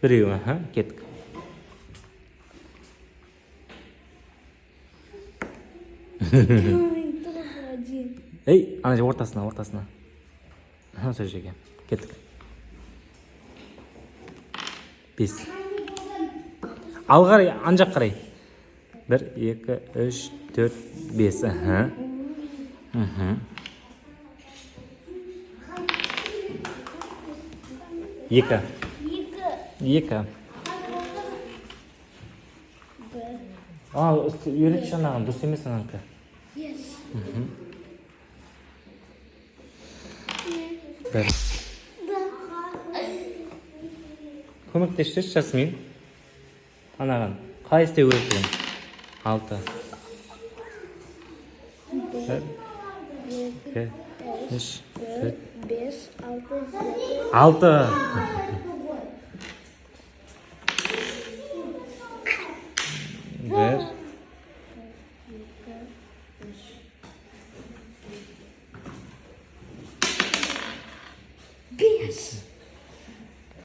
Біреу, аха, кеттік. Ой, тоже один. Ей, ана жер ортасына, ортасына. Аха, сол жерге. Кеттік. 5. Алға қарай, ана жаққа қарай. 1, 2, 3, 4, 5. Аха. Мхм. 2. Екі. 2. Бір. А, үйретші анаған, дұрыс емес ананікі. Бес. 1. Көмектесші, Жасмин. Анаған. Қалай істеу керек екен? 6. 1, 2, 3, 4, 5, 6, 7. 6. 1. 5.